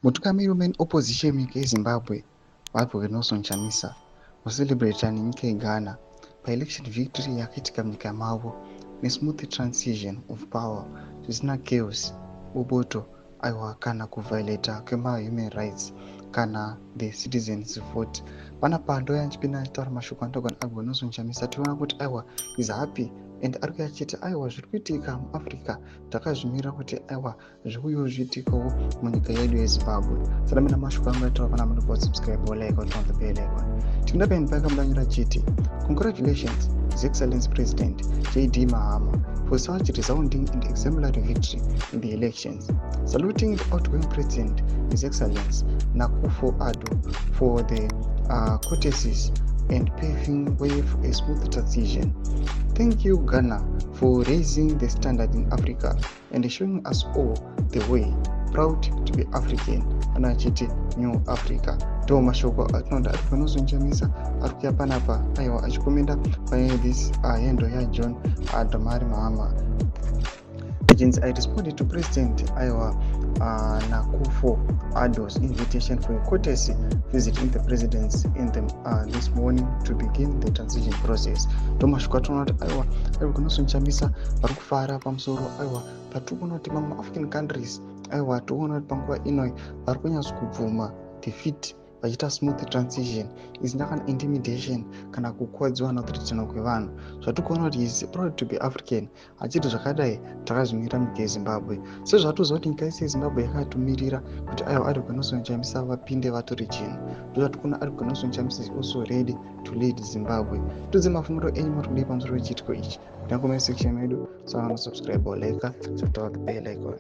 Mutungamiri wemain opposition munyika yeZimbabwe, VaNelson Chamisa, vacelebrata nenyika yeGhana paelection victory yakaitika munyika mavo nesmooth transition of power zvisina chaos, boboto, aiwa, kana kuviolata kwemahuman rights kana the citizens vote. Panapa ndouya ndichipinda ndichitaura mashoko anotaurwa naAdvocate Nelson Chamisa. Tiona kuti aiwa, is happy and ari kuya achiti aiwa, zviri kuitika muAfrica takazvimirira kuti aiwa, zviuyewo zviitikawo munyika yedu yeZimbabwe. Saka mina mashoko angu ataura pana munhu, subscribe, like, turn on the bell icon. Tinoda paini pakamudanyira chiti, "Congratulations, His Excellency President JD Mahama, for such resounding and exemplary victory in the elections. Saluting the outgoing president, His Excellency Akufo Addo, for the courtesies and paving way for a smooth transition. Thank you, Ghana, for raising the standard in Africa and showing us all the way. Proud to be African." Ana achiti new Africa. Ndo mashoko atinoda ari Nelson Chamisa ari kuya panapa, aiwa, achicommenda pane this hendo yaJohn Dramani Mahama. Agency, "I responded to President," aiwa, "Akufo Addo's invitation for a courtesy visit in the presidency in the, this morning to begin the transition process." Ndo mashoko atinoona kuti aiwa, ari Nelson Chamisa vari kufara pamusoro. Aiwa, patiri kuona kuti mamwe African countries, aiwa, tikuona kuti panguva inoi vari kunyatso kubvuma defeat, vachiita smooth transition isina kana intimidation kana kukuwadziwa nakuthreatena kwevanhu. Zvatiri kuona kuti is proud to be African, achiti zvakadai takazvimirira munyika yeZimbabwe, sezvatoziva kuti nyika yese yeZimbabwe yakatomirira kuti aiwa, Advocate Nelson Chamisa vapinde vatore chinhu. Ndozvatiri kuona, Advocate Nelson Chamisa is also ready to lead Zimbabwe. Tudze mafungiro enyu, muri kudii pamusoro pechiitiko ichi? Ndinacomment section medu. Saka subscribe, like, turn the bell icon.